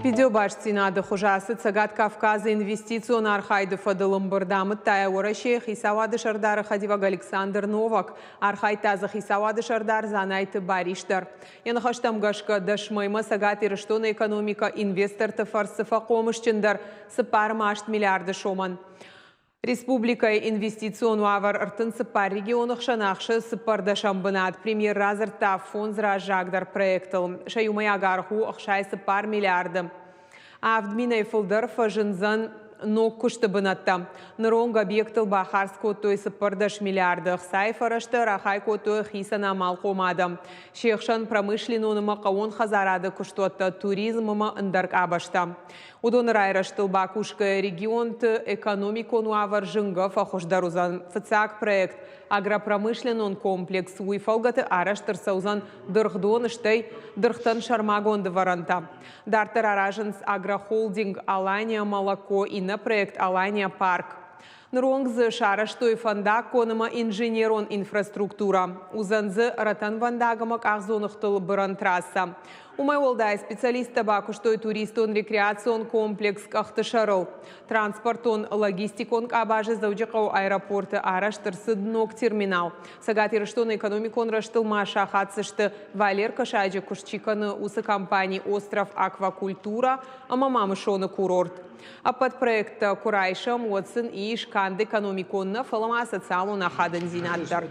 Видеобастдзинады хуызы ацыд Цӕгат Кавказы инвестицион архайды фӕдыл ӕмбырд, амыдта йӕ Уӕрӕсейы хицауады сӕрдары хӕдивӕг Александр Новак. Архайдта дзы хицауады сӕрдар Дзанайты Барис дӕр. Йӕ ныхӕстӕм гӕсгӕ, дӕсмӕймӕ Цӕгат Ирыстоны экономикӕ инвесторты фӕрцы фӕхъомысджындӕр 4,8 миллиарды сомӕн. Республикӕйы инвестицион уавӕр 34 регионы хсӕн ахсы цыппӕрдӕсӕм бынат. Премьер радзырдта фондз раззагдӕр проектыл. Сӕ иумӕйаг аргъ у 64 миллиарды. 7000-ӕй фылдӕр фӕзындзӕн ног куысты бынӕттӕ. Ныронг объектыл бахардз кодтой 14 миллиарды. Ӕхцайы фӕрӕзтӕ рахай кодтой хицӕн амалхъом адӕм. Се хсӕн промышленнон ӕмӕ хъӕууон хӕдзарады куыстуӕттӕ, туризм ӕмӕ ӕндӕр къабӕзтӕ. Уыдоны райрӕзтыл бакусгӕйӕ регионты экономикон уавӕр зынгӕ фӕхуыздӕр уыдзӕн. Фыццаг проект агропромышленнон комплекс уый фӕлгӕты арӕзт ӕрцӕудзӕн дыргъдон, стӕй дыргътӕн сӕрмагонд ӕвӕрӕнтӕ. Дарддӕр аразынц агрохолдинг Алания молоко, иннӕ проект Алания парк. Ныронг дзы сарӕзтой фӕндаггон ӕмӕ инженерон инфраструктурӕ. Уыдзӕн дзы рӕтӕнвӕндаг ӕмӕ къахдзоныгътыл бырӕн трассӕ. Уымӕй уӕлдай специалисттӕ бакуыстой туристон-рекреацион комплекс Къӕхты сӕрыл. Транспортон-логистикон къабазы Дзӕуджыхъӕуы аэропорты арӕзт ӕрцыд ног терминал. Цӕгат Ирыстоны экономикон рӕзтыл ма сахаддзысты Валер кӕсаджы куыст чи кӕны, уыцы компани «Остров Аквакультура» ӕмӕ Мамысоны курорт. Ӕппӕт проекттӕ куы райсӕм, уӕд сын ис канд экономикон нӕ, фӕлӕ ма социалон ахадындзинад дӕр.